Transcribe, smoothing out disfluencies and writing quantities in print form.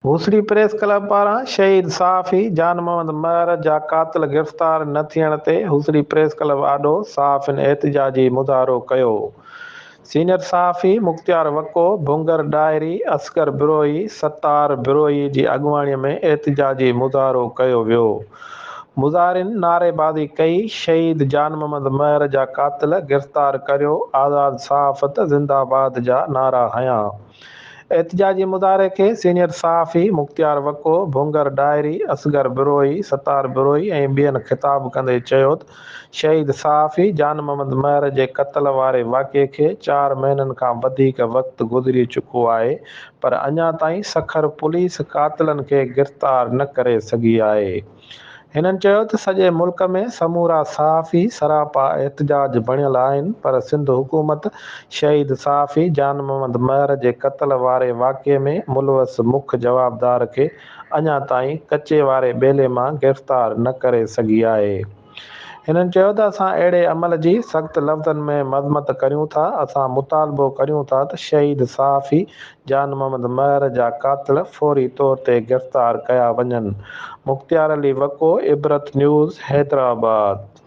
Hosri press club پاران شهيد صحافي جان محمد مهر جا قاتل گرفتار نه ٿيڻ تي هوسڙي پريس ڪلب آڏو صحافين احتجاجي مظاهرو ڪيو. سينيئر صحافي مختيار وڪو، ڀونگر ڏاهري، اصغر بروهي، ستار بروهي جي اڳواڻي ۾ احتجاجي مظاهرو ڪيو ويو. مظاهرين نعريبازي ڪئي، شهيد جان محمد مهر جا قاتل گرفتار ڪريو، آزاد صحافت زنده باد جا نعرا هنيا. احتجاجي مظاهري کي سينيئر صحافي مختيار وڪو، ڀونگر ڏاهري، اصغر بروهي، ستار بروهي ۽ ٻين خطاب ڪندي چيو ته شهيد صحافي جان محمد مهر جي قتل واري واقعي کي چار مهينن کان وڌيڪ وقت گذري چڪو آهي پر اڃا تائين سکر پوليس قاتلن کي گرفتار نه ڪري سگهي آهي. هنن چيو ته سڄي ملڪ ۾ سمورا صحافي سراپا احتجاج بڻيل آهن پر سنڌ حڪومت شهيد صحافي جان محمد مهر جي قتل واري واقعي ۾ ملوث مک جوابدار کي اڃا تائين ڪچي واري ٻيلي مان گرفتار نه ڪري سگهي آهي. هنن چيو ته اسان اهڙي عمل جي سخت لفظن ۾ مذمت ڪريون ٿا، اسان مطالبو ڪريون ٿا ته شهيد صحافي جان محمد مهر جا قاتل فوري طور تي گرفتار ڪيا وڃن. مختيار علي وڪو، عبرت نيوز، حيدرآباد.